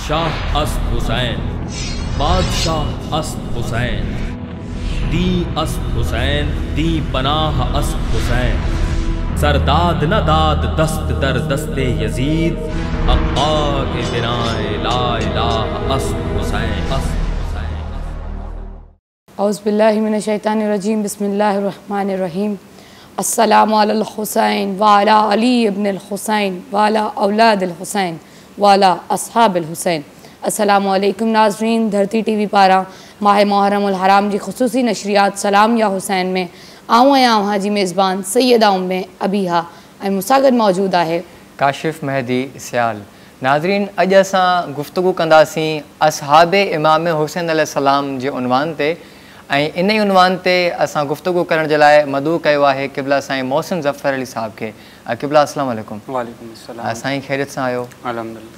شاهه است حسين، بادشاهه است حسين، دين است حسين، دين پناهه است حسين، سرداد نه داد دست در دست يزيد، آقا ڪي بناءِ لا اله است حسين، است حسين. اعوذ بالله من الشيطان الرجيم بسم الله الرحمن الرحيم السلام علي الحسين وعلي علي ابن الحسين وعلي اولاد الحسين وعلي اصحاب الحسين السلام عليڪم ناظرين ڌرتي ٽي وي پاران ماه محرم الحرام جي خصوصي نشريات سلام يا حسين ۾ آئون آهيان اوهان جي ميزبان سيده ام ابيها ۽ مون سان گڏ موجود آهي. ڪاشف مهدي سيال ناظرين اڄ اسان گفتگو ڪنداسين اصحاب امام حسين عليه السلام جي عنوان تي ۽ انهي عنوان تي اسان گفتگو ڪرڻ جي لاء مدعو ڪيو آهي قبله سائين محسن ظفر علي صاحب کي قبله السلام عليڪم. وعليڪم السلام. سائين خيريت سان آهيو؟ الحمدلله.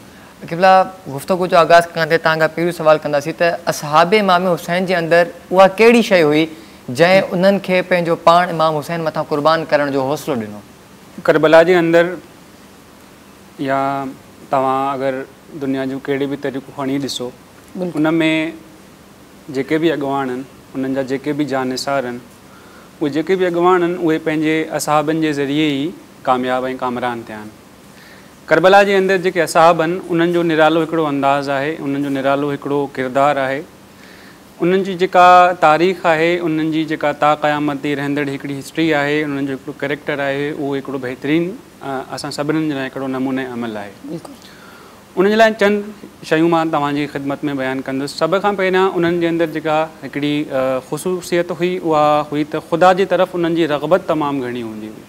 قبله گفتگو جو آغاز ڪندي توهان کان پهريون سوال ڪنداسين ته اصحاب امام حسين جي اندر اها ڪهڙي شيء هئي جنهن انهن کي پنهنجو پاڻ امام حسين مٿان قربان ڪرڻ جو حوصلو ڏنو؟ ڪربلا جي اندر يا توهان اگر دنيا جون ڪهڙي به تاريخون کڻي ڏسو ان ۾ جيڪي به اڳواڻ آهن انهن جا جيڪي به جانثار آهن اهي جيڪي به اڳواڻ آهن اهي پنهنجي اصحابن جي ذريعي ئي ڪامياب ۽ ڪامران ٿيا آهن. ڪربلا جي اندر جيڪي اصحاب آهن انهن جو نرالو هڪڙو انداز آهي انهن جو نرالو هڪڙو ڪردار آهي انهن جي جيڪا تاريخ آهي انهن جي جيڪا تا قيامت تائين رهندڙ هڪڙي هسٽري آهي انهن جو هڪڙو ڪريڪٽر آهي اهو هڪڙو بهترين اسان سڀنن جي لاء هڪڙو نموني عمل آهي. ان جي لاء چند شيون مان توهان جي خدمت ۾ بيان ڪندس. سڀ کان پهريان انهن جي اندر جيڪا هڪڙي خصوصيت هئي اها هئي ته خدا جي طرف انهن جي رغبت تمام گهڻي هوندي هئي.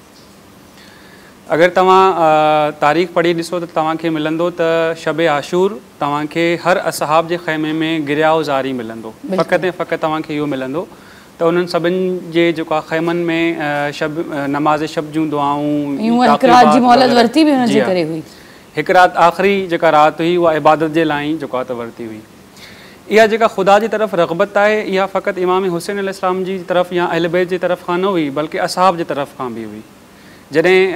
اگر توهان تاريخ پڙهي ڏسو ته توهان کي ملندو ته شب عاشور توهان کي هر اصحاب جي خيمي ۾ گريه و زاري ملندو. فقط ۽ فقط توهان کي اهو ملندو ته انهن سڀن جي جيڪو آهي خيمن ۾ شب نماز شب جون دعائون هڪ رات جي مهلت ورتي به ان جي ڪري هئي. هڪ رات آخري جيڪا رات هئي اها عبادت جي لاء ئي جيڪو آهي ته ورتي هئي. اها جيڪا خدا جي طرف رغبت آهي اها فقط امام حسين عليه السلام جي طرف يا اهل بيت جي طرف کان نه هئي بلڪه اصحاب جي طرف کان به هئي. جڏهن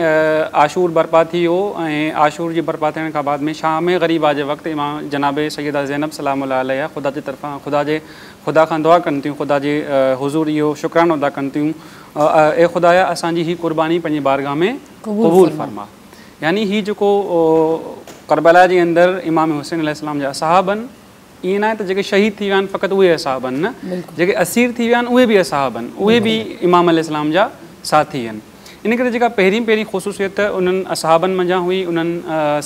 عاشور برپا ٿي ويو ۽ عاشور جي برپا ٿيڻ کان بعد ۾ شام غريبه جي وقت امام جناب سيده زينب سلام الله عليها خدا جي طرفان خدا جي خدا کان دعا ڪن ٿيون خدا جي حضور اهو شڪرانو ادا ڪن ٿيون اي خدايا اسان جي هي قرباني پنهنجي بارگاهه ۾ قبول فرما. يعني هي جيڪو ڪربلا جي اندر امام حسين عليه السلام جا اصحاب آهن ائين ناهي ته جيڪي شهيد ٿي ويا آهن فقط اهي اصحاب آهن نه جيڪي اسير ٿي ويا آهن اهي به اصحاب آهن اهي به امام عليه السلام جا ساٿي آهن ان ڪري جيڪا پهرين پهرين خصوصيت انهن اصحابن منجهان هئي انهن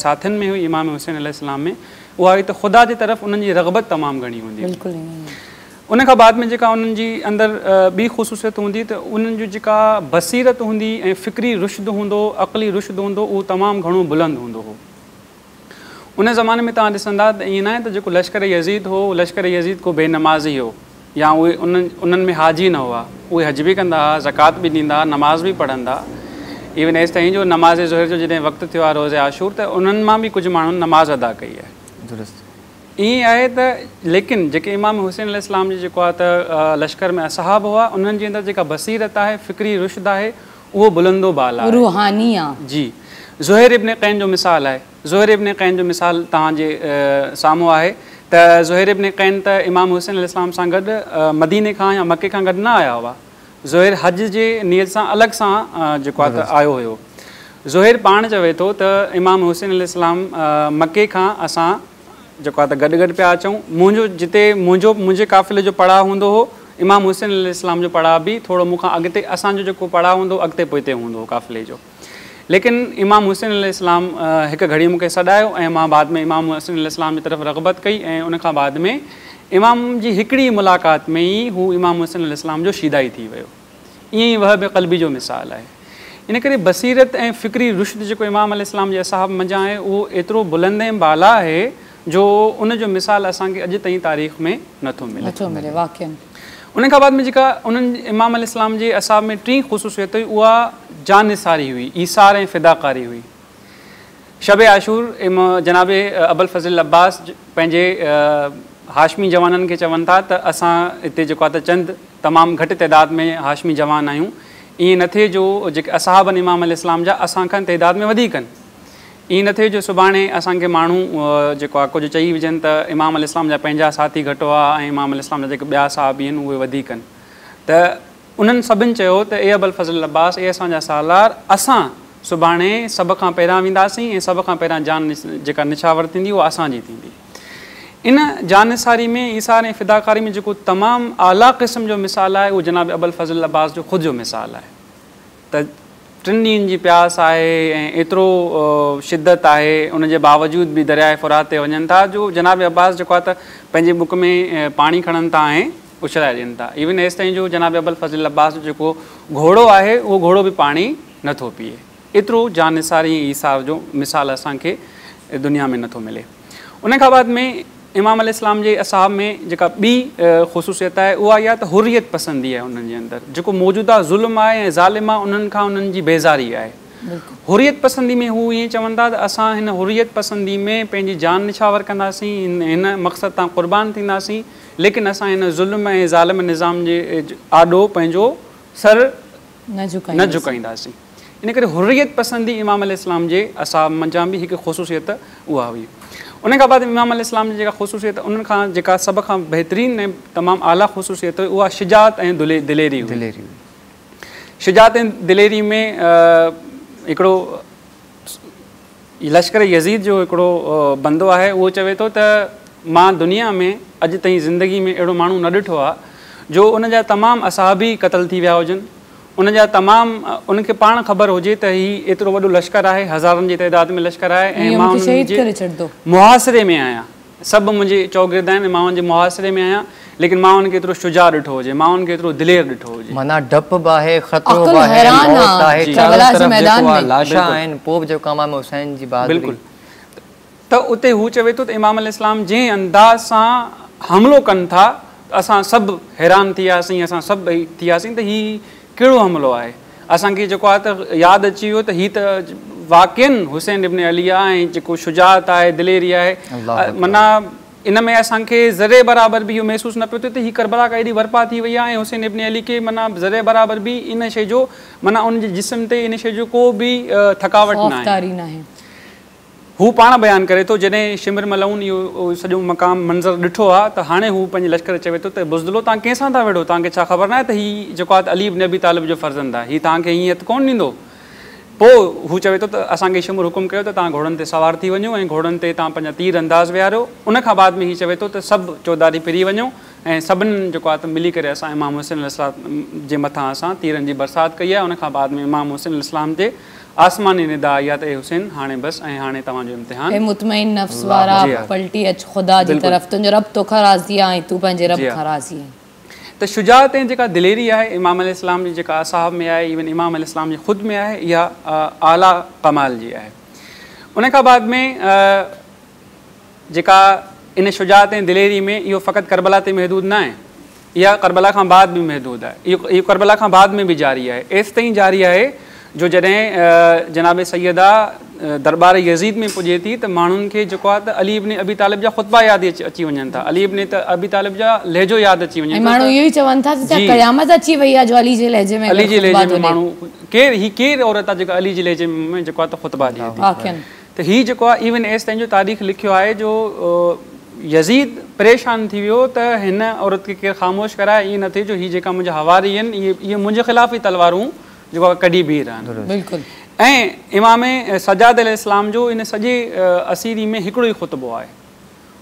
ساٿين ۾ هئي امام حسين عليه السلام ۾ اها هئي ته خدا جي طرف انهن جي رغبت تمام گهڻي هوندي هئي. ان کان بعد ۾ جيڪا انهن جي اندر ٻي خصوصيت هوندي ته انهن جو جيڪا بصيرت هوندي ۽ فڪري رشد هوندو عقلي رشد هوندو اهو تمام گهڻو بلند هوندو هو. ان زماني ۾ توهان ڏسندا ته ائين ناهي ته جيڪو لشڪر يزيد هو لشڪر يزيد ڪو بي نمازي هو يا اهي انهن ۾ حاجي نه هئا اهي حج به ڪندا هئا زڪوات به ڏيندا هئا نماز به پڙهندا ايون ايستائين جو نماز ظهر جو جڏهن وقت ٿيو آهي روز عاشور ته انهن مان به ڪجهه ماڻهن نماز ادا ڪئي آهي. درست. ائين آهي ته ليڪن جيڪي امام حسين عليه السلام جي جيڪو آهي ته لشڪر ۾ اصحاب هئا انهن جي اندر جيڪا بصيرت آهي فڪري رشد آهي اهو بلند و بالا آهي. روحاني آ. جي زهير ابن قين جو مثال آهي زهير ابن قين جو مثال توهان جي سامهون آهي ته زهير ابن قين ته امام حسين عليه السلام سان گڏ مديني کان يا مڪي کان گڏ نه آيا هئا زهير حج جي نيت سان الڳ سان جيڪو آهي ته آيو هيو. زهير پاڻ چوي ٿو ته امام حسين عليه السلام مڪي کان اسان جيڪو آهي ته گڏ گڏ پيا اچون منهنجو جتي منهنجو منهنجي قافلي جو پڙاء هوندو هو امام حسين عليه السلام جو پڙاء به ٿورو مون کان اڳتي اسان جو جيڪو پڙاء هوندو هو اڳتي پوئتي هوندو هو قافلي جو ليڪن امام حسين عليه السلام هڪ گهڙي مون کي سڏايو ۽ مان بعد ۾ امام حسين عليه السلام جي طرف رغبت ڪئي ۽ ان کان بعد ۾ امام جي هڪڙي ملاقات ۾ ئي هو امام حسين عليه السلام جو شيدائي ٿي ويو. ائين ئي وهب قلبي جو مثال آهي. ان ڪري بصيرت ۽ فڪري رشد جيڪو امام عليه السلام جي اصحاب منجهان آهي اهو ايترو بلند ۽ بالا آهي جو ان جو مثال اسان کي اڄ تائين تاريخ ۾ نه ٿو ملي. نه ٿو ملي واقعا. ان کان بعد ۾ جيڪا انهن امام عليه السلام جي اصحاب ۾ ٽين خصوصيت هئي اها جانثاري هئي، ايثار ۽ فداڪاري هئي. شب عاشور جناب ابوالفضل العباس پنهنجي هاشمي جوانن کي چون ٿا ته اسان هتي جيڪو آهي ته چند تمام گهٽ تعداد ۾ هاشمي جوان آهيون ائين نه ٿئي جو جيڪي اصحاب آهن امام عليه السلام جا اسان کان تعداد ۾ وڌيڪ آهن. ائين نه ٿئي جو سڀاڻي اسان کي ماڻهو جيڪو آهي ڪجهه چئي وجهن ته امام عليه السلام جا پنهنجا ساٿي گهٽ هئا ۽ امام عليه السلام جا جيڪي ٻيا صحابي آهن اهي وڌيڪ آهن ته انهن سڀن چيو ته اي ابوالفضل عباس اي اسان جا سالار اسان سڀاڻي سڀ کان پهريان وينداسين ۽ سڀ کان پهريان جان جيڪا نڇاور ٿيندي اها اسان جي ٿيندي. ان جان نثاري ۾ ايثار ۽ فداڪاري ۾ جيڪو تمام اعليٰ قسم جو مثال آهي اهو جناب ابوالفضل عباس جو خود جو مثال آهي ته ٽن ڏينهن جي پياس آهي ۽ ايترو شدت آهي ان جي باوجود به درياء فرات تي وڃن ٿا جو جناب عباس جيڪو آهي ته پنهنجي ٻڪ ۾ پاڻي کڻن ٿا ۽ اڇلائي ڏين ٿا ايون ايستائين جو جناب ابوالفضل عباس جو جيڪو گهوڙو آهي اهو گهوڙو به پاڻي نه ٿو پيئي. ايترو جان نثاري ۽ ايثار جو مثال اسان کي دنيا ۾ نه ٿو ملي. ان کان بعد ۾ امام عليه السلام جي اصحاب ۾ جيڪا ٻي خصوصيت آهي اها اها ته حريت پسندي آهي انهن جي اندر جيڪو موجوده ظلم آهي ۽ ظالم آهي انهن کان انهن جي بيزاري آهي. حريت پسندي ۾ هو ائين چون ٿا ته اسان هن حريت پسندي ۾ پنهنجي جان نڇاور ڪنداسين هن مقصد تان قربان ٿينداسين ليڪن اسان هن ظلم ۽ ظالم نظام جي آڏو پنهنجو سر نه جهڪائينداسين. ان ڪري حريت پسندي امام عليه السلام جي اصحاب منجهان به هڪ خصوصيت اها هئي. ان کان بعد امام عليه السلام جي جيڪا خصوصيت انهن کان جيڪا سڀ کان بهترين ۽ تمام اعليٰ خصوصيت هئي اها شجاعت ۽ دليري هئي. شجاعت ۽ دليري ۾ هڪڙو لشڪر يزيد جو هڪڙو بندو آهي اهو چوي ٿو ته مان دنيا ۾ اڄ تائين زندگي ۾ اهڙو ماڻهو نه ڏٺو آهي جو ان جا تمام اصحابي قتل ٿي ويا هجن ان جا تمام ان کي پاڻ خبر هجي ته هي ايترو وڏو لشڪر آهي هزارن جي تعداد ۾ لشڪر آهي ۽ مان انهن جي محاصري ۾ آهيان سڀ منهنجي چوگرد آهن ۽ مان ان جي محاصري ۾ آهيان، ليڪن مان ان کي ايترو شجاع ڏٺو هجي، مان ان کي ايترو دلير ڏٺو هجي. معنيٰ ڊپ به آهي، خطرو به آهي، موت آهي، چارو طرف جيڪو آهي لاشا آهن، پوء به جيڪو امام حسين جي بهادري. بلڪل. ته اتي هو چوي ٿو ته امام عليه السلام جنهن انداز سان حملو ڪن ٿا ته اسان سڀ حيران ٿي وياسين، اسان سڀ ٿي وياسين ته هي ڪهڙو حملو آهي؟ اسان کي جيڪو آهي ته ياد اچي ويو ته هي ته واقعاً حسين ابن علي آهي ۽ جيڪو شجاعت آهي دليري آهي معنيٰ ان ۾ اسان کي ذري برابر به اهو محسوس نه پيو ٿئي ته هي ڪربلا ڪا ايڏي برپا ٿي وئي آهي ۽ حسين ابن علي کي معنيٰ ذري برابر به ان شيء جو معنيٰ ان جي جسم تي ان شيء جو ڪو به ٿڪاوٽ ناهي. هو پاڻ بيان ڪري ٿو، جڏهن شمر ملعون اهو سڄو مقام، منظر، ڏٺو آ ته هاڻي هو پنهنجي لشڪر کي چوي ٿو ته بزدلو توهان ڪنهن سان ٿا وڙهو، توهان کي ڇا خبر ناهي ته هي جيڪو آ ته علي ابن ابي طالب جو فرزند آ، هي توهان کي ائين هٿ ڪونه ڏيندو. پوء هو چوي ٿو ته اسان کي شمر حڪم ڪيو ته توهان گهوڙن تي سوار ٿي وڃو ۽ گهوڙن تي توهان پنهنجا تير انداز ويهاريو. ان کان بعد ۾ هي چوي ٿو ته سڀ چوڌاري ڦري وڃو ۽ سڀني جيڪو آ ته ملي ڪري اسان امام حسين عليه السلام جي مٿان اسان تيرن جي برسات ڪئي آهي. ان کان بعد ۾ امام حسين عليه السلام تي آسماني ندا آئي آ ته اي حسين هاڻي بس ۽ هاڻي توهان جو امتحان. اي مطمئن نفس وارا پلٽي اچ خدا جي طرف تنهنجو رب توکان راضي آ ۽ تون پنهنجي رب کان راضي آهين. ته شجاعت ۽ جيڪا دليري آهي امام عليه السلام جي جيڪا اصحاب ۾ آهي ايون امام عليه السلام جي خود ۾ آهي اها اعليٰ ڪمال جي آهي. ان کان بعد ۾ جيڪا ان شجاعت ۽ دليري ۾ اهو فقط ڪربلا تائين محدود نه آهي، اها ڪربلا کان بعد به محدود آهي، اهو ڪربلا کان بعد ۾ به جاري آهي، ايستائين جاري آهي جو جڏهن جناب سيده درٻار يزيد ۾ پڄي ٿي ته ماڻهن کي جيڪو آهي ته علي ابن ابي طالب جا خطبا ياد اچي وڃن ٿا، علي ابن ابي طالب جا لهجو ياد اچي وڃي ٿو ۽ ماڻهو اهو ئي چون ٿا ته ڇا قيامت اچي وئي آهي جو علي جي لهجي ۾ علي جي لهجي ۾ ماڻهو ڪير هي ڪير عورت آهي جيڪا علي جي لهجي ۾ جيڪو آهي ته خطبا ڏئي ٿي. ته هي جيڪو آهي ايون ايستائين جو تاريخ لکيو آهي جو يزيد پريشان ٿي ويو ته هن عورت کي ڪير خاموش ڪرائي ائين نه ٿئي جو هي جيڪا منهنجا حواري آهن اهي اهي منهنجي خلاف ئي تلوارون جيڪو آهي ڪڍي بيهي رهن. بلڪل. ۽ امام سجاد عليه السلام جو ان سڄي اسيري ۾ هڪڙو ئي خطبو آهي.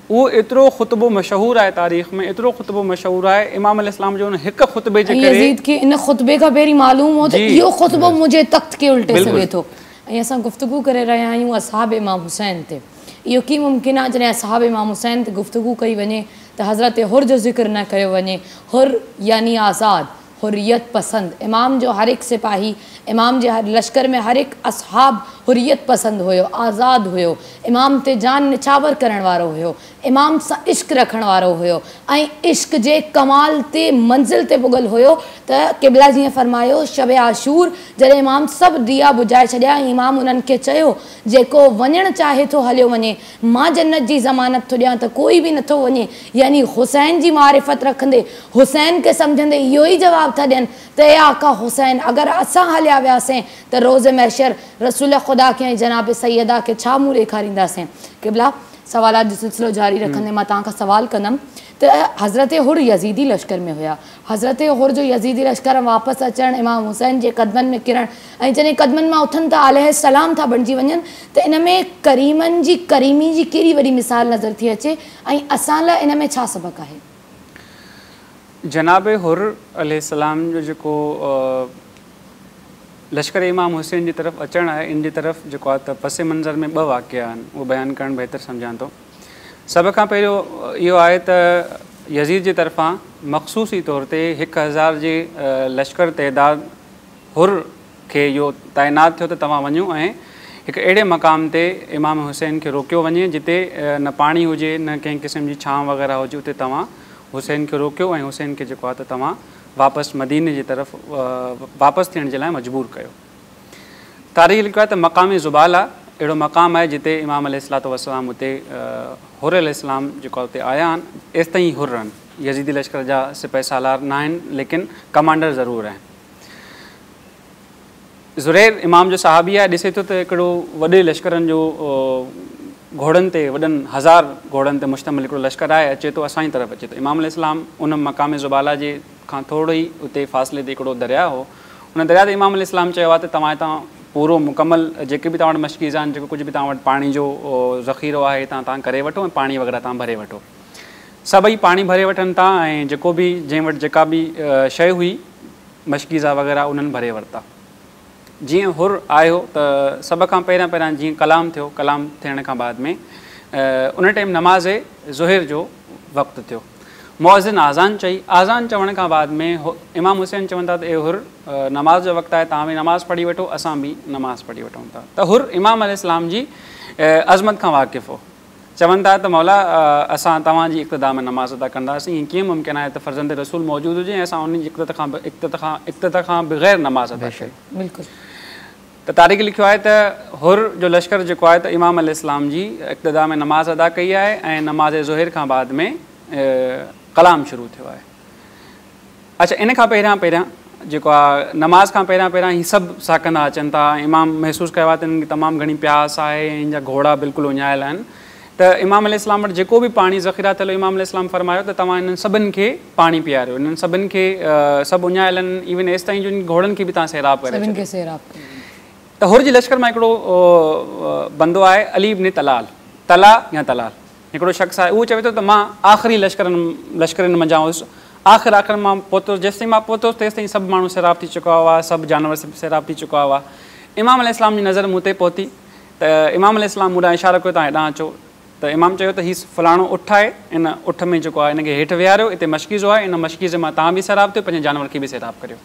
اهو ايترو خطبو مشهور آهي تاريخ ۾ ايترو خطبو مشهور آهي امام عليه السلام جو ان هڪ خطبي جي ۽ ڪري. يزيد کي ان خطبي کان پهرين معلوم هو ته اهو خطبو منهنجي تخت کي الٽي سگهي ٿو. ۽ اسان گفتگو ڪري رهيا آهيون اصحاب امام حسين تي. اهو ڪيئن ممڪن آهي جڏهن اصحاب امام حسين تي گفتگو ڪئي وڃي ته حضرت حر جو ذڪر نه ڪيو وڃي. حر يعني آزاد، حريت پسند، امام جو هر هڪ سپاهي، امام جي لشڪر ۾ هر هڪ اصحاب حريت پسند هيو، آزاد هيو، امام تي جان نڇاور ڪرڻ وارو هيو، امام سان عشق رکڻ وارو هيو ۽ عشق جي ڪمال تي منزل تي پڳل هيو ته قبلا جيئن فرمايو شب عاشور جڏهن امام سڀ ڏيئا بجهائي ڇڏيا ۽ امام انهن کي چيو جيڪو وڃڻ چاهي ٿو هليو وڃي مان جنت جي ضمانت ٿو ڏيان ته ڪوئي به نٿو وڃي يعني حسين جي معرفت رکندي حسين کي سمجهندي اهو ئي جواب ٿا ڏين ته اي آقا حسين اگر اسان هليا وياسين ته روز محشر رسول خدا خدا کي ۽ جناب سيده کي ڇا منهن ڏيکارينداسين؟ قبلا! سوالات جو سلسلو جاري رکندي مان توهان کان سوال ڪندم ته حضرت حر يزيدي لشڪر ۾ هيا. حضرت حر جو يزيدي لشڪر مان واپس اچڻ، امام حسين جي قدمن ۾ ڪرڻ ۽ جڏهن قدمن مان اٿن ته عليه السلام ٿا بڻجي وڃن ته ان ۾ ڪريمن جي ڪريمي جي ڪيڏي وڏي مثال نظر ٿي اچي ۽ اسان لاء ان ۾ ڇا سبق آهي؟ جناب حر عليه السلام جو جيڪو لشڪر امام حسين جي طرف اچڻ آهي ان جي طرف جيڪو آهي ته پس منظر ۾ ٻه واقعا آهن اهو بيان ڪرڻ بهتر سمجهان ٿو. سڀ کان پهريون اهو آهي ته يزيد جي طرفان مخصوصي طور تي 1000 جي لشڪر تعداد حر کي اهو تعينات ٿيو ته توهان وڃو ۽ هڪ اهڙي مقام تي امام حسين کي روڪيو وڃي جتي نه پاڻي هجي نه ڪنهن قسم جي ڇانو وغيره هجي اتي توهان حسين کي روڪيو ۽ حسين کي جيڪو آهي ته توهان واپس مديني جي طرف واپس ٿيڻ جي لاء مجبور ڪيو. تاريخ لکيو آهي ته مقام زباله اهڙو مقام آهي جتي امام عليه الصلوة والسلام اتي حر عليه السلام جيڪو اتي آيا آهن ايستائين حر آهن يزيدي لشڪر جا سپهه سالار ناهن ليڪن ڪمانڊر ضرور آهن. زرير امام جو صحابي آهي، ڏسي ٿو ته هڪڙو وڏي لشڪرن جو گهوڙن تي وڏن هزار گهوڙن تي مشتمل هڪڙو لشڪر آهي اچي ٿو اسان جي طرف اچي ٿو. امام عليه السلام ان مقام زباله جي کان ٿورو ئي اتي فاصلي تي هڪڙو درياء هو ان درياء تي امام عليه السلام چيو آهي ته توهان هتان پورو مڪمل جيڪي به توهان وٽ مشڪيزا آهن جيڪو ڪجهه به توهان وٽ پاڻي جو ذخيرو آهي هتان توهان ڪري وٺو ۽ پاڻي وغيره توهان ڀري وٺو. سڀئي پاڻي ڀري وٺن ٿا ۽ جيڪو به جنهن وٽ جيڪا به شيء هئي مشڪيزا وغيره انهن ڀري ورتا. جيئن حر آيو ته سڀ کان پهريان پهريان جيئن ڪلام ٿيو، ڪلام ٿيڻ کان بعد ۾ ان ٽائيم نماز ظهر جو وقت ٿيو. مؤذن آذان چئي، آذان چوڻ کان بعد ۾ امام حسين چون ٿا ته اي حر نماز جو وقت آهي توهان به نماز پڙهي وٺو اسان به نماز پڙهي وٺون ٿا ته حر امام عليه السلام جي عظمت کان واقف هو. چون ٿا ته مولا اسان توهان جي اقتدا ۾ نماز ادا ڪنداسين، ائين ڪيئن ممڪن آهي ته فرزند رسول موجود هجي ۽ اسان ان جي اقتدا کان بغير نماز ادا ڪيون. ته تاريخ لکيو آهي ته حر جو لشڪر جيڪو آهي ته امام عليه السلام جي اقتدا ۾ نماز ادا ڪئي آهي ۽ نماز ظهر کان بعد ۾ ڪلام شروع ٿيو آهي. اڇا ان کان پهريان پهريان جيڪو آ نماز کان پهريان پهريان هي سڀ ساڪندا اچن ٿا ۽ امام محسوس ڪيو آهي ته انهن کي تمام گهڻي پياس آهي ۽ ان جا گهوڙا بلڪل اڃايل آهن ته امام عليه السلام وٽ جيڪو به پاڻي ذخيره ٿيل هو امام عليه السلام فرمايو ته توهان انهن سڀن کي پاڻي پياريو انهن سڀن کي سڀ اڃايل آهن ايون ايستائين جو انهن گهوڙن کي به توهان سيراب ڪري سڀن کي سيراب ڪري ته حر جي لشڪر مان هڪڙو بندو آهي علي ابن طلال طلا يا طلال هڪڙو شخص آهي اهو چوي ٿو ته مان آخري لشڪرن لشڪرين منجهان هيس آخر آخر مان پهتس جيستائين مان پهتس تيستائين سڀ ماڻهو سيراب ٿي چڪا هئا سڀ جانور سيراب ٿي چڪا هئا امام عليه السلام جي نظر مون تي پهتي ته امام عليه السلام مون ڏانهن اشارو ڪيو توهان هيڏانهن اچو ته امام چيو ته هي فلاڻو اٺ آهي ان اٺ ۾ جيڪو آهي ان کي هيٺ ويهاريو اتي مشڪيزو آهي ان مشڪيزي مان توهان به سيراب ٿيو پنهنجي جانور کي به سيراب ڪريو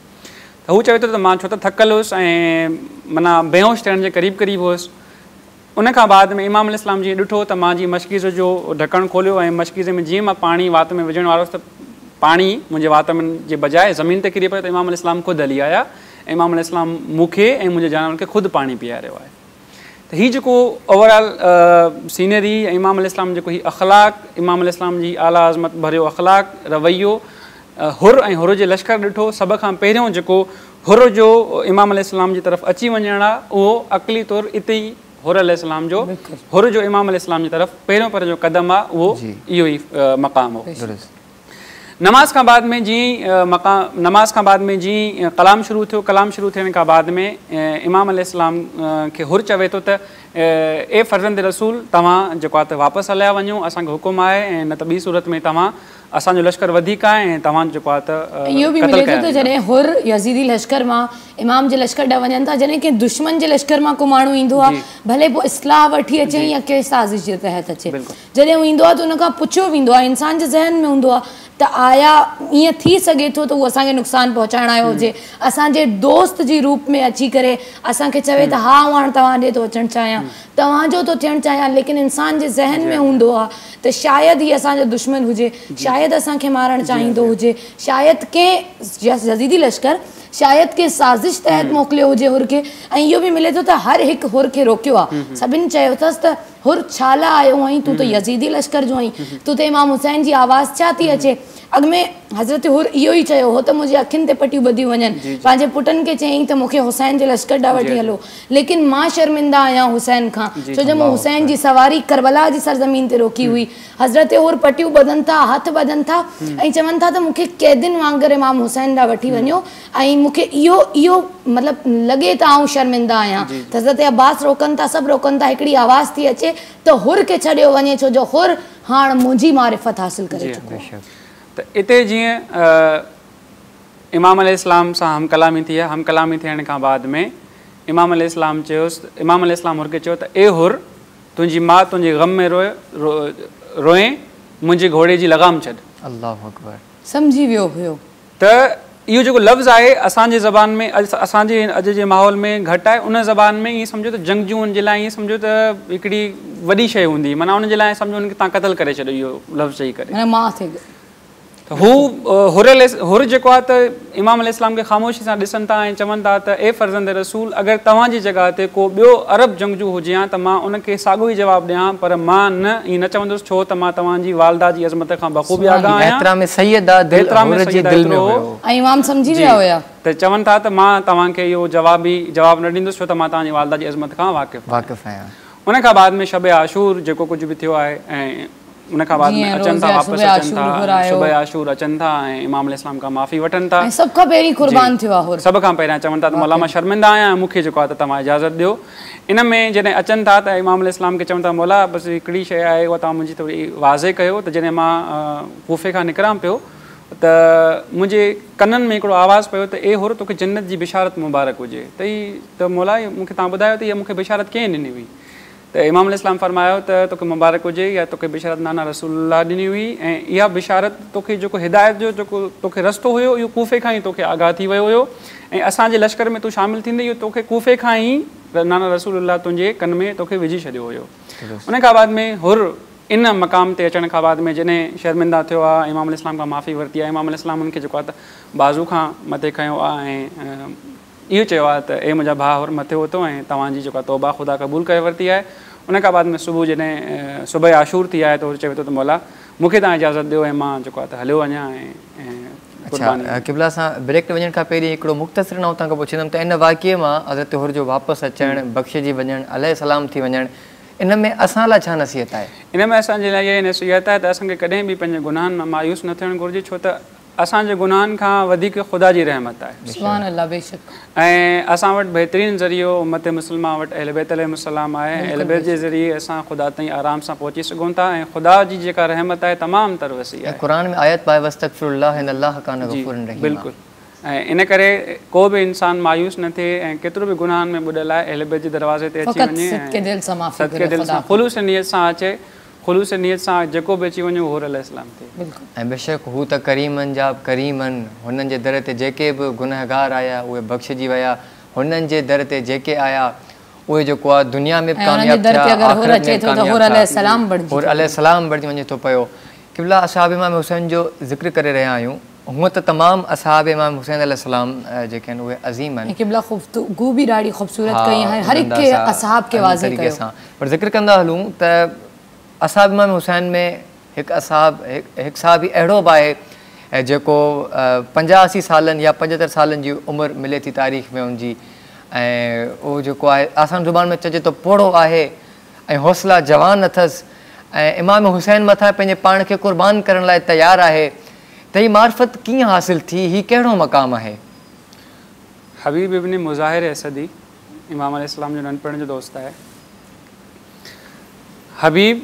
ته هو چوي ٿو ته مان ڇو ته ٿڪل هيس ۽ معنيٰ بيهوش ٿيڻ جي قريب قريب هيس ان کان بعد ۾ امام عليه السلام جيئن ڏٺو ته مان جيئن مشڪيزي جو ڍڪڻ کوليو ۽ مشڪيزي ۾ جيئن مان پاڻي وات ۾ وجهڻ وارو هوس ته پاڻي منهنجي وات ۾ جي بجاء زمين تي ڪري پيو ته امام عليه السلام خود هلي آيا ۽ امام عليه السلام مون کي ۽ منهنجي جانورن کي خود پاڻي پياريو آهي ته هي جيڪو اوور آل سينري ۽ امام عليه السلام جيڪو هي اخلاق امام عليه السلام جي اعليٰ عظمت ڀريو اخلاق رويو حر ۽ حر جي لشڪر ڏٺو سڀ کان پهريون جيڪو حر جو امام عليه السلام جي طرف اچي وڃڻ آ اهو عقلي طور اتي ئي حر عليه السلام جو حر جو امام عليه السلام جي طرف پهريون پهريون جو قدم آ اهو اهو ئي مقام هو. نماز کان بعد ۾ جيئن ئي مقام نماز کان بعد ۾ جيئن ئي ڪلام شروع ٿيو ڪلام شروع ٿيڻ کان بعد ۾ امام عليه السلام کي حر چوي ٿو ته اي فرزند رسول توهان جيڪو آ ته واپس هليا وڃو اسان کي حڪم آهي ۽ نه ته ٻي صورت ۾ توهان اسان جو لشڪر وڌيڪ آهي ۽ توهان جيڪو آهي ته اهو به قتل ملي ڪيا ٿو ته ويندا. جڏهن حر يزيدي لشڪر مان امام جي لشڪر ڏانهن وڃن ٿا جڏهن ڪنهن دشمن جي لشڪر مان ڪو ماڻهو ايندو آهي ڀلي پوء اصلاح وٺي اچي يا ڪنهن سازش جي تحت اچي جڏهن هو ايندو آهي ته ان کان پڇيو ويندو آهي انسان جي ذهن ۾ هوندو آهي ته آيا ائين ٿي سگهي ٿو ته هو اسان کي نقصان پهچائڻ آيو هجي اسان جي دوست جي روپ ۾ اچي ڪري اسان کي چوي ته ها آئون هاڻ توهان ڏي ٿو اچڻ چاهيان توهان جو ٿو ٿيڻ چاهيان ليڪن انسان جي ذهن ۾ هوندو آهي ته شايد هي اسان جو دشمن هجي، شايد اسان کي مارڻ چاهيندو هجي، شايد ڪنهن يزيدي لشڪر شايد ڪنهن سازش تحت موڪليو هجي حر کي ۽ اهو به ملي ٿو ته هر هڪ حر کي روڪيو آهي، سڀن چيو اٿس ته حر ڇا لاء آيو آهين، تون ته يزيدي لشڪر جو آهين، تو تي امام حسين جي آواز ڇا ٿي اچي؟ اڳ ۾ حضرت حر اهو ئي چيو هو ته منهنجي اکين تي پٽيون ٻڌيون وڃن. پنهنجي پٽن کي چيائين ته مون کي حسين جي لشڪر ڏانهن وٺي هلو. ليڪن مان شرمنده آهيان حسين کان، ڇو جو مون حسين جي سواري ڪربلا جي سرزمين تي روڪي هئي. حضرت حر پٽيون ٻڌن ٿا، هٿ ٻڌن ٿا ۽ چون ٿا ته مون کي قيدين وانگر امام حسين ڏانهن وٺي وڃو ۽ مون کي اهو اهو مطلب لڳي ته آئون شرمنده آهيان. ته حضرت عباس روڪن ٿا، سڀ روڪن ٿا، هڪڙي آواز ٿي اچي ته حر کي ڇڏيو وڃي ڇو جو حر هاڻ منهنجي معرفت حاصل ڪري چڪو آهي. ته اتي جيئن امام عليه السلام سان هم ڪلامي ٿي آهي، هم ڪلامي ٿيڻ کان بعد ۾ امام عليه السلام چيوس، امام عليه السلام حر کي چيو ته اي حر! تنهنجي ماء تنهنجي غم ۾ روئي منهنجي گهوڙي جي لغام ڇڏ. الله اڪبر. سمجهي ويو هيو. ته اهو جيڪو لفظ آهي اسان جي زبان ۾ اسان جي اڄ جي ماحول ۾ گهٽ آهي ان زبان ۾ ائين سمجهو ته جنگجوئن جي لاء ائين سمجهو ته هڪڙي وڏي شيء هوندي معنيٰ ان جي لاء سمجهو ان کي توهان قتل ڪري ڇڏيو اهو لفظ چئي ڪري. معنيٰ ماء ٿي گئي. ته هو حر حر جيڪو آهي ته امام عليه السلام کي خاموشي سان ڏسن ٿا ۽ چون ٿا ته اي فرزند رسول اگر توهان جي جڳهه تي ڪو ٻيو عرب جنگجو هجي هان ته مان ان کي ساڳيو ئي جواب ڏيان هان پر مان نه ائين نه چوندس ڇو ته مان توهان جي والده جي عظمت کان بخوبي آگاهه آهيان. احترام سيده دل حر جي دل ۾ هيو. ۽ امام سمجهي ويا هيا. ته چون ٿا ته مان توهان کي اهو جواب ئي جواب نه ڏيندس ڇو ته مان توهان جي والده جي عظمت کان واقف آهيان. ان کان بعد ۾ شب عاشور جيڪو ڪجهه به ٿيو آهي ۽ ان کان بعد ۾ اچن ٿا واپس اچن ٿا صبح عاشور اچن ٿا ۽ امام عليه السلام کان معافي وٺن ٿا. ۽ سڀ کان پهرين قربان ٿيو آهي حر. سڀ کان پهريان چون ٿا ته مولا مان شرمنده آهيان ۽ مون کي جيڪو آهي ته توهان اجازت ڏيو. ان ۾ جڏهن اچن ٿا ته امام عليه السلام کي چون ٿا مولا بس هڪڙي شيء آهي اها توهان منهنجي ٿوري واضح ڪيو ته جڏهن مان ڪوفي کان نڪران پيو ته منهنجي ڪنن ۾ هڪڙو آواز پيو ته اي حر توکي جنت جي بشارت مبارڪ هجي ته هي ته مولا مون کي توهان ٻڌايو ته اها مون کي بشارت ڪنهن ڏني هئي؟ ته امام عليه السلام فرمايو ته توکي مبارڪ هجي اها توکي بشارت نانا رسول الله ڏني هئي ۽ اها بشارت توکي جيڪو هدايت جو جيڪو توکي رستو هيو اهو ڪوفي کان ئي توکي آگاهه ٿي ويو هيو ۽ اسان جي لشڪر ۾ تون شامل ٿيندين اهو توکي ڪوفي کان ئي نانا رسول الله تنهنجي ڪن ۾ توکي وجهي ڇڏيو هيو ان کان بعد ۾ حر ان مقام تي اچڻ کان بعد ۾ جڏهن شرمنده ٿيو آهي امام عليه السلام کان معافي ورتي آهي امام عليه السلام ان کي جيڪو آهي ته بازو کان مٿي کنيو آهي ۽ اهو چيو آهي ته اي منهنجا ڀاء حر مٿي اٿو ۽ توهان جي جيڪا توبه خدا قبول ڪري ورتي آهي. ان کان بعد ۾ صبح جڏهن صبح عاشور ٿي آهي ته حر چوي ٿو ته مولا مون کي توهان اجازت ڏيو ۽ مان جيڪو آهي ته هليو وڃان ۽ قرباني. اڇا قبلا اسان بريڪ تي وڃڻ کان پهرين هڪڙو مختصر آئون توهان کان پڇندم ته ان واقعي مان حضرت حر جو واپس اچڻ، بخشجي وڃڻ، عليه السلام ٿي وڃڻ ان ۾ اسان لاء ڇا نصيحت آهي؟ ان ۾ اسان جي لاء اها ئي نصيحت آهي ته اسان کي ڪڏهن به پنهنجي گناهن مان مايوس نه ٿيڻ گهرجي ڇو ته اسان جي گناهن کان وڌيڪ خدا جي رحمت آهي. سبحان الله بيشڪ. ۽ اسان وٽ بهترين ذريعو امت مسلمه وٽ اهل بيت عليهم السلام آهي ۽ اهل بيت جي ذريعي اسان خدا تائين آرام سان پهچي سگهون ٿا ۽ خدا جي جيڪا رحمت آهي تمام تر وسيع ۽ آهي. قرآن ۾ آيت به آهي واستغفروا الله ان الله ڪان جي غفورا رحيما. بلڪل ۽ ان ڪري ڪو به انسان مايوس نه ٿئي ۽ ڪيترو به گناهن ۾ ٻڏل آهي اهل بيت جي دروازي تي اچي فقط وڃي صدق ۽ دل سان معافي صدق گهري دل خدا سان کان. خلوص نيت سان اچي خلوص نيت سان جيڪو به اچي وڃي اهو حر عليه السلام ٿئي. بلڪل. ۽ بيشڪ هو ته ڪريمن جا به ڪريم آهن، هنن جي در تي جيڪي به گنهگار آيا اهي بخشجي ويا، هنن جي در تي جيڪي آيا اهي جيڪو آهي دنيا ۾ به ۽ انهن جي ڪامياب در ٿيا تي اگر حر آخرت ۾ اچي به ٿو ته ڪامياب حر عليه ٿيا. السلام بڻجي حر ٿو عليه پيو. السلام بڻجي وڃي ٿو پيو. قبلا اصحاب امام حسين جو ذڪر ڪري رهيا آهيون، هونء ته تمام اصحاب امام حسين عليه السلام جيڪي آهن اهي عظيم آهن. ۽ قبلا گفتگو به ڏاڍي خوبصورت ها ڪئي ۽ هر ان هڪ انداز کي سان اصحاب کي ان واضح طريقي ڪيو. سان پر ذڪر ڪندا هلون ته اصحاب امام حسين ۾ هڪ اصحاب هڪ صحابي اهڙو به آهي جيڪو 85 سالن يا 75 سالن جي عمر ملي ٿي تاريخ ۾ ان جي ۽ اهو جيڪو آهي آسان زبان ۾ چئجي ته پوڙهو آهي ۽ حوصلا جوان اٿس ۽ امام حسين مٿان پنهنجي پاڻ کي قربان ڪرڻ لاء تيار آهي ته هي معرفت ڪيئن حاصل ٿي هي ڪهڙو مقام آهي؟ حبيب ابن مظاهر اسدي امام عليه السلام جو ننڍپڻ جو دوست آهي. حبيب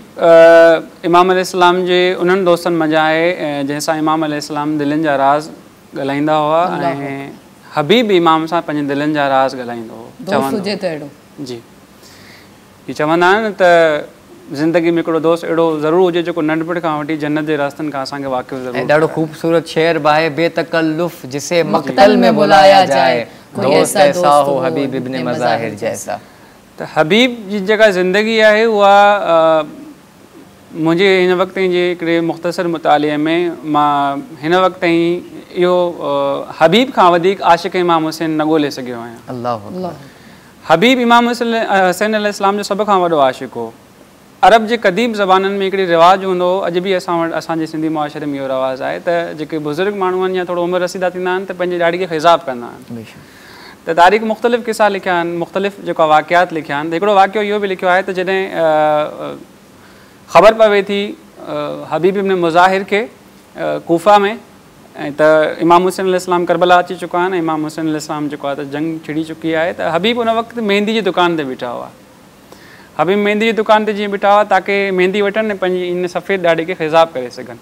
امام عليه السلام جي انهن دوستن منجهان آهي جنهن سان امام عليه السلام دلين جا راز ڳالهائيندا هئا ۽ حبيب امام سان پنهنجي دلين جا راز ڳالهائيندو هو. دوست هجي ته اهڙو. جي هي چوندا آهن ته زندگي ۾ هڪڙو دوست اهڙو ضرور هجي جيڪو ننڍپڻ کان وٺي جنت جي راستن کان اسان کي واقف ضرور ۽ ڏاڍو خوبصورت شعر به آهي بي تڪلف جسي مقتل ۾ بلايا جائي دوست ايسا هو حبيب ابن مظاهر جيسا. ته حبيب جي جيڪا زندگي آهي اها منهنجي هن وقت تائين جي هڪڙي مختصر مطالعي ۾ مان هن وقت تائين اهو حبيب کان وڌيڪ عاشق امام حسين نه ڳولي سگهيو آهيان. الله اڪبر. حبيب امام حسين عليه السلام جو سڀ کان وڏو عاشق هو. عرب جي قديم زبانن ۾ هڪڙي رواج هوندو هو، اڄ به اسان وٽ اسان جي سنڌي معاشري ۾ اهو رواج آهي ته جيڪي بزرگ ماڻهو آهن يا ٿورو عمر رسيده ٿيندا آهن ته پنهنجي ڏاڙهي کي خضاب ڪندا آهن. ته تاريخ مختلف قصا لکيا آهن، مختلف جيڪو واقعات لکيا آهن ته هڪڙو واقعو اهو به لکيو آهي ته جڏهن خبر پوي ٿي حبيب ابن مظاهر کي ڪوفه ۾ ۽ ته امام حسين عليه السلام ڪربلا اچي چڪا آهن ۽ امام حسين عليه السلام جيڪو آهي ته جنگ ڇڙي چڪي آهي ته حبيب ان وقت مهندي جي دڪان تي بيٺا هئا. حبيب ميندي جي دڪان تي جيئن بيٺا هئا تاڪه ميندي وٺن ۽ پنهنجي ان سفيد ڏاڙهي کي خضاب ڪري سگهن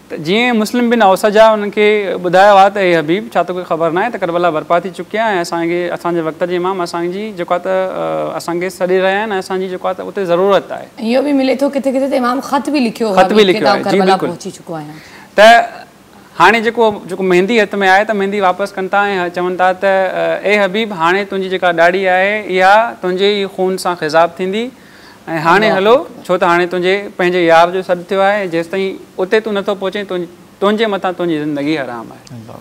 ته جيئن مسلم بن عوسجه انهن کي ٻڌايو آهي ته اي حبيب ڇا توکي خبر ناهي ته ڪربلا برپا ٿي چڪي آهي ۽ اسان کي اسان جي وقت جي امام اسان جي جيڪو آهي ته اسان کي سڏي رهيا آهن ۽ اسان جي جيڪو آهي ته اتي ضرورت آهي. اهو به ملي ٿو ڪٿي ڪٿي ته امام خط به لکيو هو خط به لکيو آهي جي ڪربلا پهچي چڪو آهيان. ته هاڻي جيڪو جيڪو ميندي هٿ ۾ آهي ته ميندي واپس ڪن ٿا ۽ چون ٿا ته اي حبيب هاڻي تنهنجي جيڪا ڏاڙهي آهي اها تنهنجي ئي خون سان خضاب ٿيندي ۽ هاڻي هلو ڇو ته هاڻي تنهنجي پنهنجي يار جو سڏ ٿيو آهي جيستائين اتي تون نٿو پهچين تنهنجي مٿان تنهنجي زندگي حرام آهي.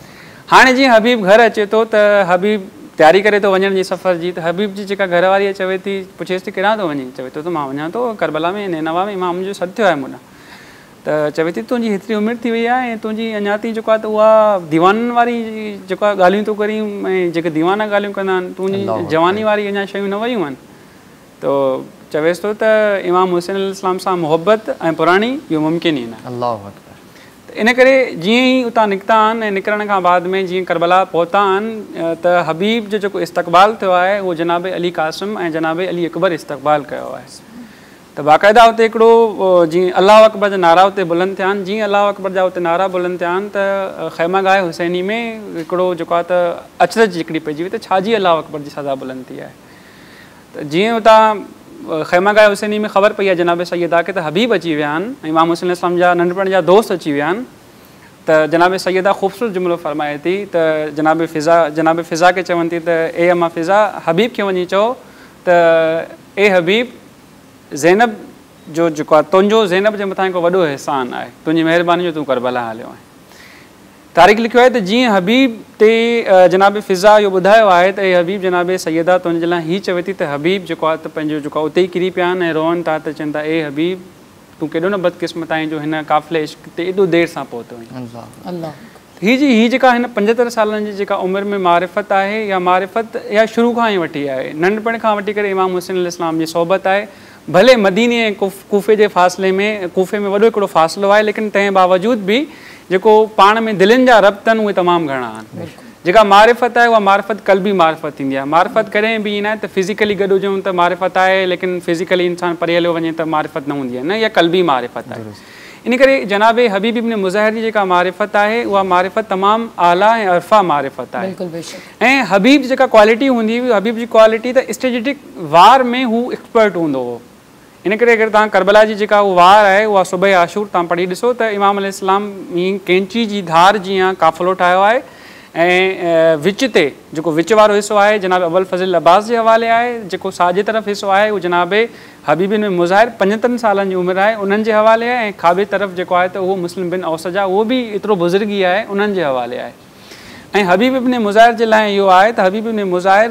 هاڻي جيئن حبيب گهر اچي ٿو ته حبيب تياري ڪري ٿو وڃڻ جي سفر جي ته حبيب جي جيڪا گهر واري چوي ٿي پڇيس ٿي ڪيڏانهن ٿو وڃين چوي ٿو ته مان وڃان ٿو ڪربلا ۾ نينوا ۾ امام جو سڏ ٿيو آهي مون ڏانهن ته چوي ٿي تنهنجي هيتري عمر ٿي وئي آهي ۽ تنهنجي اڃا تائين جيڪو آهي ته اها ديوانن واري جيڪو آهي ڳالهيون ٿو ڪرين ۽ جيڪي ديوانا ڳالهيون ڪندا آهن تنهنجي جواني واري اڃا شيون نه ويون آهن ته چويس ٿو ته امام حسين عليه السلام سان محبت ۽ پراڻي اهو ممڪن ئي نه الله اڪبر. ته ان ڪري جيئن ئي اتان نڪتا آهن ۽ نڪرڻ کان بعد ۾ جيئن ڪربلا پهتا آهن ته حبيب جو جيڪو استقبال ٿيو آهي اهو جناب علي قاسم ۽ جناب علي اڪبر استقبال ڪيو آهي. ته باقاعده اتي هڪڙو جيئن الله اڪبر جا نعرا اتي بلند ٿيا آهن، جيئن الله اڪبر جا اتي نعرا بلند ٿيا آهن ته خيمه گاهه حسيني ۾ هڪڙو جيڪو آهي ته اچرج هڪڙي پئجي وئي ته ڇا جي الله اڪبر جي صدا بلند ٿي آهي ته جيئن اتان خيمه گاهه حسيني ۾ خبر پئي آهي جناب سيده کي ته حبيب اچي ويا آهن ۽ امام حسين عليه السلام جا ننڍپڻ جا دوست اچي ويا آهن ته جناب سيده خوبصورت جملو فرمائي ٿي ته جناب فضه جناب فضه کي چون ٿي ته اي اما فضه حبيب کي وڃي چئو ته اي حبيب زينب جو جيڪو آهي تنهنجو زينب جي مٿان هڪ وڏو احسان آهي تنهنجي مهرباني جو تون ڪربلا هليو آهين. تاريخ لکيو آهي ته جيئن حبيب تي جناب فضه اهو ٻڌايو آهي ته اي حبيب جناب سيده تنهنجي لاء هي چوي ٿي ته حبيب جيڪو آهي ته پنهنجو جيڪو آهي اتي ئي ڪري پيا آهن ۽ روئن ٿا ته چون ٿا اي حبيب تون ڪيڏو نه بدقسمت آهين جو هن قافلي عشق تي ايڏو دير سان پهتو آهين. الله. هي جي هي جيڪا هن 75 سالن جي جيڪا عمر ۾ معرفت آهي اها معرفت اها شروع کان ئي وٺي آهي. ننڍپڻ کان وٺي ڪري امام حسين عليه السلام جي صحبت آهي. ڀلي مديني ۽ ڪوفي جي فاصلي ۾ ڪوفي ۾ وڏو هڪڙو فاصلو آهي ليڪن تنهن باوجود به جيڪو پاڻ ۾ دلين جا ربط آهن اهي تمام گهڻا آهن. جيڪا معرفت آهي اها معرفت قلبي معرفت ٿيندي آهي. معرفت ڪڏهن به ائين ناهي ته فزيڪلي گڏ هجون ته معرفت آهي ليڪن فزيڪلي انسان پري هليو وڃي ته معرفت نه هوندي آهي نه اها قلبي معرفت آهي. ان ڪري جناب حبيب ابن مظاهر جي جيڪا معرفت آهي اها معرفت تمام اعليٰ ۽ ارفع معرفت آهي ۽ حبيب جي جيڪا ڪوالٽي هوندي هئي حبيب جي ڪوالٽي ته اسٽريٽجڪ وار ۾ هو ايڪسپرٽ هوندو هو. ان ڪري اگر توهان ڪربلا جي جيڪا اهو وار آهي اها صبح عاشور توهان پڙهي ڏسو ته امام عليه السلام ائين قينچي جي ڌار جيان قافلو ٺاهيو آهي ۽ وچ تي جيڪو وچ وارو حصو آهي جناب ابوالفضل عباس جي حوالي آهي جيڪو ساڄي طرف حصو آهي اهو جناب حبيب بن مظاهر 75 سالن جي عمر آهي انهن جي حوالي آهي ۽ کاٻي طرف جيڪو آهي ته اهو مسلم بن عوسجه اهو به ايترو بزرگ ئي آهي انهن جي حوالي آهي ۽ حبيب ابن مظاهر جي لاء اهو آهي ته حبيب ابن مظاهر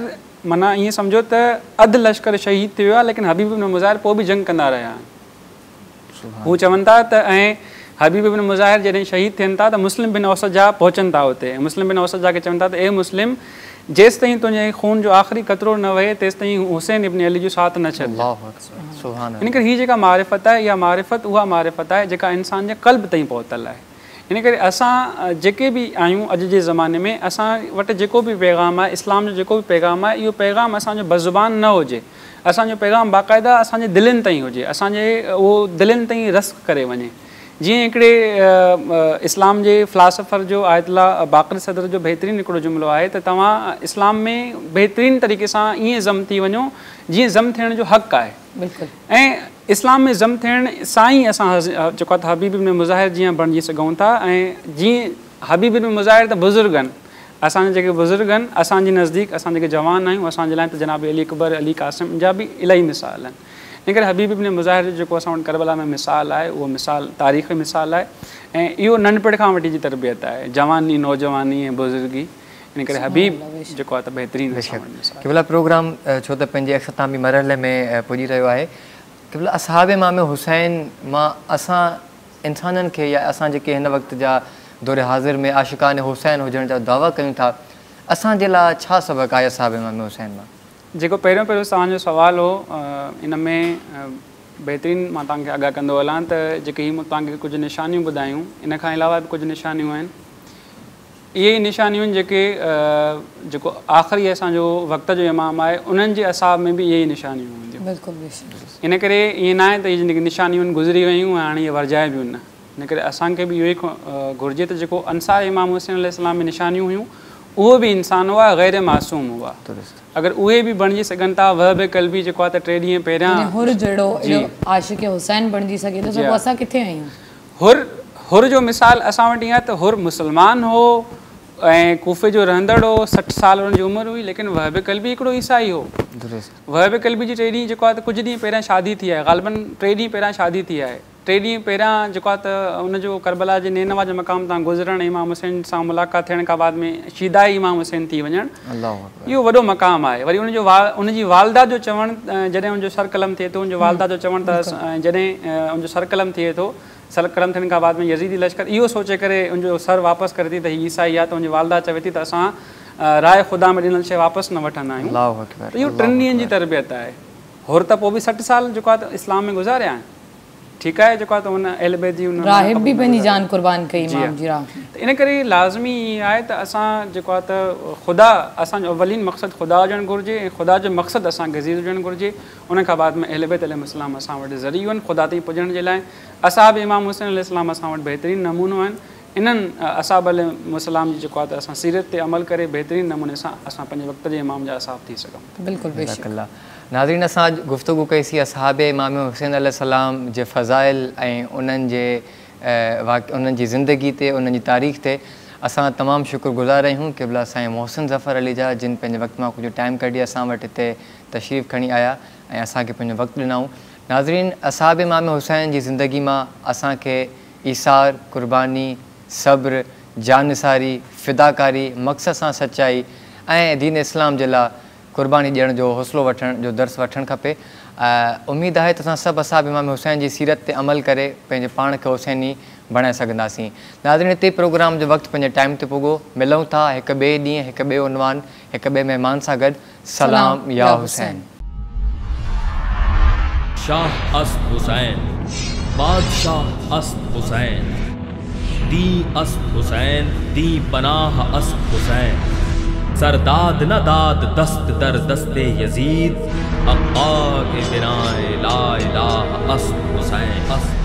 معنيٰ ائين سمجهو ته اڌ لشڪر شهيد ٿي ويو آهي ليڪن حبيب ابن مظاهر پوء به جنگ ڪندا رهيا آهن. هو چون ٿا ته ۽ حبيب ابن مظاهر جڏهن شهيد ٿين ٿا ته مسلم بن عوسجه پهچن ٿا اتي ۽ مسلم بن عوسجه کي چون ٿا ته اي مسلم جيستائين تنهنجي خون جو آخري قطرو نه وهي تيستائين حسين ابن علي جو ساٿ نه ڇڏجان. ان ڪري هي جيڪا معرفت آهي اها معرفت اها معرفت آهي جيڪا انسان جي قلب تائين پهتل آهي. ان ڪري اسان جيڪي به آهيون اڄ جي زماني ۾ اسان وٽ جيڪو به پيغام آهي اسلام جو جيڪو به پيغام آهي اهو پيغام اسان جو بزبان نه هجي اسان جو پيغام باقاعده اسان جي دلين تائين هجي اسان جي اهو دلين تائين رسخ ڪري وڃي جيئن هڪڙي اسلام جي فلاسفر جو آيت الله باقر صدر جو بهترين هڪڙو جملو آهي ته توهان اسلام ۾ بهترين طريقي سان ائين ضم ٿي وڃو جيئن ضم ٿيڻ جو حق آهي بلڪل ۽ اسلام ۾ ضم ٿيڻ سان ئي اسان جيڪو آهي ته حبيب ابن مظاهر جيان بڻجي سگهون ٿا ۽ جيئن حبيب ابن مظاهر ته بزرگ آهن اسان جا جيڪي بزرگ آهن اسان جي نزديڪ اسان جيڪي جوان آهيون اسان جي لاء ته جناب علي اڪبر علي قاسم جا به الاهي مثال آهن ان ڪري حبيب ابن مظاهر جو جيڪو اسان وٽ ڪربلا ۾ مثال آهي اهو مثال تاريخي مثال آهي ۽ اهو ننڍپڻ کان وٺي جي تربيت آهي جواني نوجواني ۽ بزرگي ان ڪري حبيب جيڪو آهي ته بهترين بيشڪ قبلا پروگرام ڇو ته پنهنجي اختتامي مرحلي ۾ پڄي رهيو آهي. قبلا اصحاب امام حسين مان اسان انسانن کي يا اسان جيڪي هن وقت جا دور حاضر ۾ عاشقان حسين هجڻ جا دعويٰ ڪيون ٿا اسان جي لاء ڇا سبق آهي اصحاب امام حسين مان؟ جيڪو پهريون پهريون توهان جو سوال هو ان ۾ بهترين مان توهان کي آگاهه ڪندو هلان ته جيڪي هي مون توهان کي ڪجهه نشانيون ٻڌايون ان کان علاوه به ڪجهه نشانيون آهن اهي ئي نشانيون آهن جيڪي جيڪو آخري اسان جو وقت جو امام آهي انهن جي اصحاب ۾ به اهي ئي نشانيون هونديون. بلڪل بيشڪ. ان ڪري ائين ناهي ته اهي جيڪي نشانيون آهن گذري ويون ۽ هاڻي اهي ورجائبيون نه. ان ڪري اسان کي به اهو ئي گهرجي ته جيڪو انصار امام حسين عليه السلام ۾ نشانيون هيون اهو به انسان هئا غير معصوم هئا. اگر اهي به بڻجي سگهن ٿا وهب ڪلبي جيڪو آهي ته ٽي ڏينهن پهريان جڏهن حر جهڙو ايڏو عاشق حسين بڻجي سگهي ٿو ته پوء اسان ڪٿي آهيون؟ حر، حر جو مثال اسان وٽ ائين آهي ته حر مسلمان هو ۽ ڪوفي جو رهندڙ هو، 60 سال ان جي عمر هئي، ليڪن وهب ڪلبي هڪڙو عيسائي هو. وهب ڪلبي جي ٽي ڏينهن جيڪو آهي ته ڪجهه ڏينهن پهريان شادي ٿي آهي، غالباً ٽي ڏينهن پهريان شادي ٿي آهي. ٽي ڏينهن پهريان جيڪو آهي ته ان جو ڪربلا جي نينوا جي مقام تان گذرڻ ۽ امام حسين سان ملاقات ٿيڻ کان بعد ۾ شيدائي امام حسين ٿي وڃڻ اهو وڏو مقام آهي. وري ان جو ان جي والده جو چوڻ جڏهن ان جو سر قلم ٿئي ٿو ان جو والده جو چوڻ ته جڏهن ان جو سر قلم ٿئي ٿو سر قلم ٿيڻ کان بعد ۾ يزيدي لشڪر اهو سوچي ڪري ان جو سر واپس ڪري ٿي ته هي عيسائي آهي ته ان جي والده چوي ٿي ته اسان راهه خدا ۾ ڏنل شيء واپس نه وٺندا آهيون ته اهو ٽن ڏينهن جي تربيت آهي. حر ته پوء به 60 سال جيڪو آهي ته اسلام ۾ گذاريا آهن. ٺيڪ آهي جيڪو آهي ته ان اهل بيت جي ان راهب به پنهنجي جان قربان ڪئي امام جي راهه ۾. ته ان ڪري لازمي ائين آهي ته اسان جيڪو آهي ته خدا اسان جو اولين مقصد خدا هجڻ گهرجي ۽ خدا جو مقصد اسان کي عزيز هجڻ گهرجي ان کان بعد ۾ اهل بيت عليهم السلام اسان وٽ ذريعو آهن خدا تائين پڄڻ جي لاء. اصحاب امام حسين عليه السلام اسان وٽ بهترين نمونو آهن. انهن اصحاب عليهم السلام جي جيڪو آهي ته اسان سيرت تي عمل ڪري بهترين نموني سان اسان پنهنجي وقت جي امام جا اصحاب ٿي سگهون ٿا. بلڪل جزاڪ بيشڪ. الله. ناظرين اسان اڄ گفتگو ڪئي سين اصحاب امام حسين عليه السلام جي فضائل ۽ انهن جي انهن جي زندگي تي انهن جي تاريخ تي اسان تمام شڪر گذار آهيون قبلا سائين محسن ظفر علي جا جن پنهنجي وقت مان ڪجهه ٽائيم ڪڍي اسان وٽ هتي تشريف کڻي آيا ۽ اسان کي پنهنجو وقت ڏنائون ناظرين اصحاب امام حسين جي زندگي مان اسان کي ايثار، قرباني، صبر، جانثاري، فداڪاري، مقصد سان سچائي ۽ دين اسلام جي لاء قرباني ڏيڻ جو حوصلو وٺڻ جو درس وٺڻ کپي. اميد آهي ته اسان سڀ اصحاب امام حسين جي سيرت تي عمل ڪري پنهنجي پاڻ کي حسيني بڻائي سگهنداسين. ناظرين هتي پروگرام جو وقت پنهنجي ٽائيم تي پڳو. ملون ٿا هڪ ٻئي ڏينهن هڪ ٻئي عنوان هڪ ٻئي مهمان سان گڏ. سلام يا حسين. شاهه است حسين، بادشاهه است حسين، دين است حسين، دين پناهه است حسين، سرداد نه داد دست در دست يزيد، حقا که بناء لا اله است حسين.